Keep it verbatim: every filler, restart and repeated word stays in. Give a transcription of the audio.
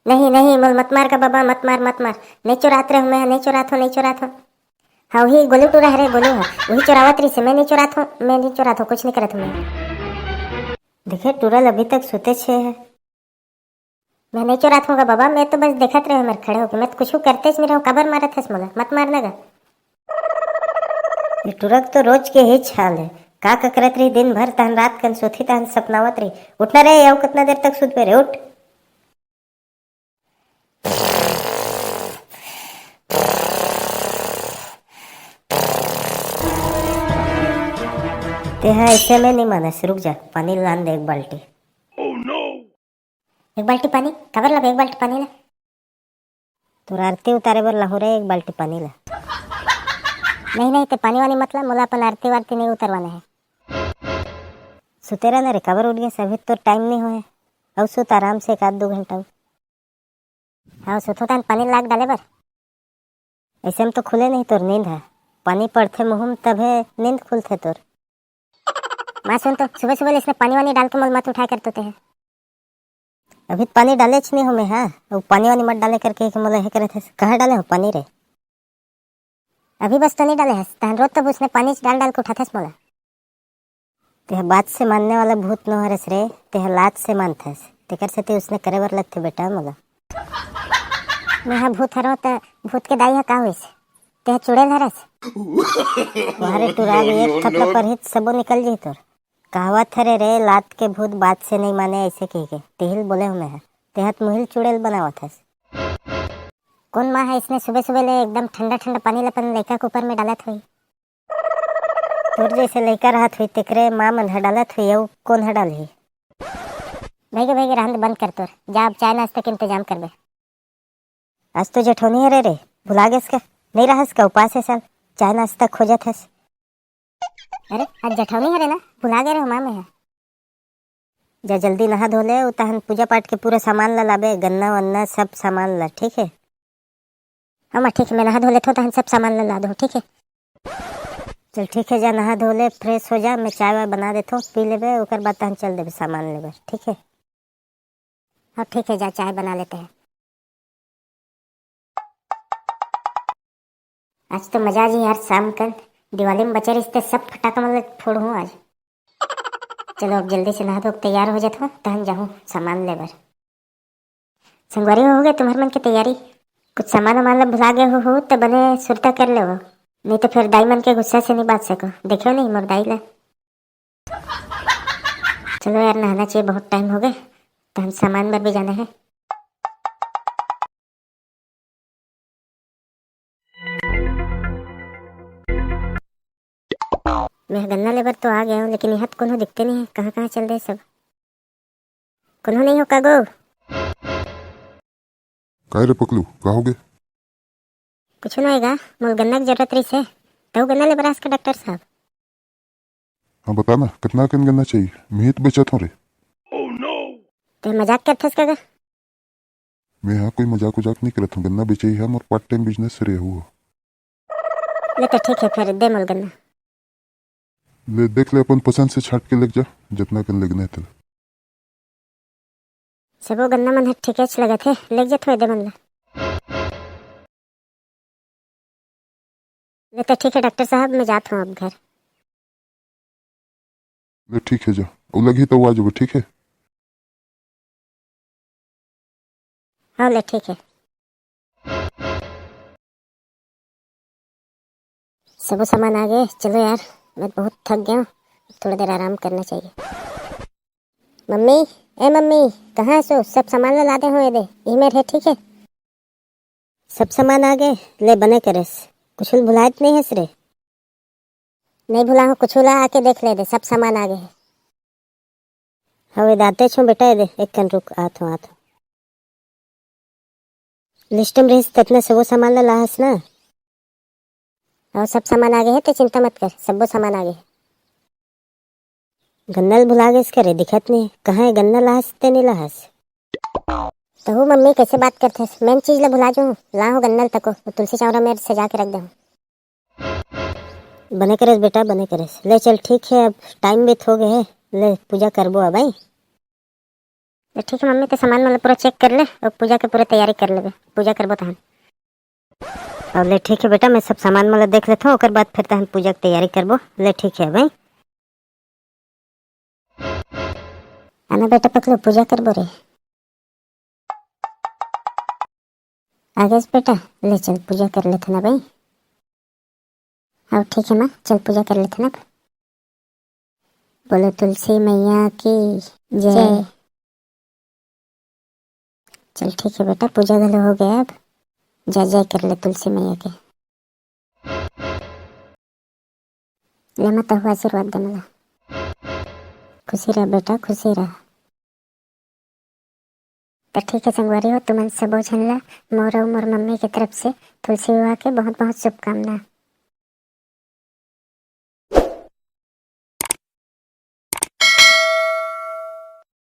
नहीं, नहीं, मोला मत मार गा बाबा, मत मार, मत मार। नहीं चोरात रहेंव मैं, नहीं चोरात हंव, नहीं चोरात हंव। हाँ, वही गोलू टूरा हरे, गोलू ह। वही चोरावत रहिसे, मैं नहीं चोरात हंव, मैं नहीं चोरात हंव, कुछ नहीं करत हंव मैं। देखे, टूरा ल अभी तक सुतेच हे। मैं नहीं चोरात हंव गा बाबा, मैं तो बस देखत रहेंव मेर खड़े होके, मैं तो कुछू करतेच नहीं रहेंव, काबर मारत हस मोला, मत मार ना गा। ये टूरा के तो रोज के हेच हाल हे, का का करत रही दिन भर, तहन रात कन सोथी तहन सपनावत रही। उठ ना रे, अउ कतना देर तक सुतबे रे, उठ। तेहा अइसे में नहीं मानस, रुक जा, पानी लान दे एक बाल्टी। एक बाल्टी पानी? काबर लाबे एक बाल्टी पानी ला? तोर आरती उतारे बर लाहूं रे एक बाल्टी पानी ला। नहीं, नहीं, ते पानी वानी मत ला, मोला अपन आरती वारती नहीं उतरवाना हे। सुते रह ना रे, काबर उठ गेस, अभी तोर टाइम नहीं होय। अउ सुत आराम से एक आध दो घंटा। हाँ, सुतहूं तहन पानी लाग डाले बर। अइसे में तो खुले नहीं तोर नींद ह, पानी पड़थे मुहूं में तभे नींद खुलथे तोर। माँ सुन तो, सुबह सुबह ले इसने पानी वानी डाल के मोला मत उठाए करतो तेहा। अभी तो पानी डालेच नहीं हंव मैं, हाँ, वो पानी वानी मत डाले करके कि मोला हे करत हस। कहाँ डाले हंव पानी रे? अभी बस तो नहीं डाले हस, तहन रोज तो उसने पानी डाल डाल के उठाथस मोला। तेहा बात से मानने वाला भूत नो हरस रे, तेहा लात से मानथस, तेकर सेती उसने करे बर लगथे बेटा मोला। मैं हा भूत हरंव त भूत के दाई हा का होइस? तेहा चुड़ैल हरस। वाह रे टुरा, एक थपड़ा परही त सबो निकल जही तोर। कहावत हरे रे, लात के भूत बात से नहीं माने, अइसे कहिके तेहिल बोले हंव मैं हा। तेहा त मुहिल चुड़ैल बनावत हस। कोन माँ हे इसने सुबह सुबह ले एकदम ठंडा ठंडा पानी ल अपन लइका के ऊपर में डालत होही? तोर जइसे लइका रहत होही तेकरे माँ मन ह डालत होही, अउ कोन ह डालही? भइगे, भइगे, रहन दे, बंद कर तोर। जा, अब चाय नाश्ता के इंतजाम करबे। आज तो जठौनी हरे रे, भुला गेस का? नहीं रहस का उपास ए साल? चाय नाश्ता खोजत हस। अरे, आज जठौनी हरे ना, भुला गे रहेंव माँ मैं हा। जा जल्दी नहा धो ले, अउ तहन पूजा पाठ के पूरा सामान ला लाबे, गन्ना वन्ना सब सामान ला, ठीक हे? हाँ माँ, ठीक हे, मैं नहा धो लेथंव, तहन सब सामान ला ला दूँ, ठीक हे? चल ठीक हे, जा नहा धो ले, फ्रेश हो जा, मैं चाय वाय बना देथंव, पी लेबे, ओकर बाद तहन चल देबे सामान लेबर, ठीक हे? हाँ ठीक हे, जा चाय बना लेते हैं। आज तो मजा आ जाही यार, शाम कन दिवाली में बचे रहिस ते सब फटाका मन ल फोड़हूँ आज। चलो अब जल्दी से नहा धो के तैयार हो जाथंव, तहन जाहूँ सामान लेबर। संगवारी हो, हो गे तुम्हर मन के तैयारी? कुछ सामान वामान ल भुला गे हो, हो त बने सुरता कर लेवो, नहीं तो फिर दाई मन के गुस्सा से नहीं बाच सको। देखो नहीं मोर दाई ला। चलो यार, नहाना चाहिए, बहुत टाइम हो गे, तहन सामान बर भी जाना हे। मैं गन्ना लेबर तो आ गे हंव, लेकिन इहाँ तो कोनो दिखते नहीं हे, कहाँ कहाँ चल दे सब। कोनो नहीं हो का गो? काय रे पकलू, का हो गे? कुछ नहीं गा, मोला गन्ना के जरूरत रहिस हे। तहूँ गन्ना लेबर आस का डॉक्टर साहब? हाँ बता ना, कितना कन गन्ना चाहिए? मैं ही तो बेचत हंव रे। ते मजाक करथस का गा? मैं हा कोई मजाक उजाक नहीं करत हंव, गन्ना बेचई हा मोर पार्ट टाइम बिजनेस हरे, हू हा। ले तो ठीक हे, फिर दे मोला गन्ना। ले देख ले, अपन पसंद से छांट के लेग जा, जतना कन लेगना हे तेला। सबो गन्ना मन ह ठीकेच लगत हे, लेग जथो एदे मन ला। ले तो ठीक हे डॉक्टर साहब, मैं जात हंव अब घर। ले ठीक हे, जा, अउ लगही त आ जाबो, ठीक हे? हाँ ले ठीक हे। सबो सामान आ गे, चलो यार, मैं बहुत थक गया हूँ, थोड़ा देर आराम करना चाहिए। मम्मी, ए मम्मी, कहाँ हसो? सब सामान ला लादे हंव एदे, इही मेर हे, ठीक हे? सब सामान आ गे, ले बने करेस। कुछ भुलाए त नहीं हस रे? नहीं भुला हंव, कुछ ला आके देख ले दे, सब सामान आ गे हे। हवे दाते छो बेटा, एदे, एक कन रुक, आत हंव, आत हंव। लिस्ट में रहिस ततना सबो सामान ला लाहस ना? हाँ, सब सामान आ गे हे, ते चिंता मत कर, सबो सामान आ गे हे। गन्ना ल भुला गेस करे, दिखत नहीं, कहाँ हे गन्ना लाहस ते नहीं लाहस? तहू मम्मी कैसे बात करथस, मेन चीज ला भुला जहूँ, लाहूँ गन्ना ल तको, वो तुलसी चौरा मेर सजा के रख देहूँ। बने करेस बेटा, बने करेस। ले चल ठीक हे, अब टाइम भी तो हो गे हे, ले पूजा करबो अब, आई। तो ठीक है मम्मी, ते सामान मन ला पूरा चेक कर ले और पूजा के पूरा तैयारी कर लेबे, पूजा करबो तहन। अब ले ठीक है बेटा, मैं सब सामान मन ला देख लेथव, ओकर बाद फिर तहन पूजा के तैयारी करबो। ले ठीक है भाई। आना बेटा पकलू, पूजा करबो रे। आ गेस बेटा, ले चल पूजा कर लेथन ना भाई। हाँ ठीक है माँ, चल पूजा कर लेथन ना। बोलो तुलसी मैया की जय। जय। चल ठीक है बेटा, पूजा घलो हो गया, अब जा जय कर ले तुलसी मैया के। ले माँ, तहु आशीर्वाद दे मोला। खुशी रह बेटा, खुशी रह। तो ठीक है संगवारी हो, तुमन सबो झन ला मोर अउ मोर मम्मी के तरफ से तुलसी विवाह के बहुत बहुत शुभकामना।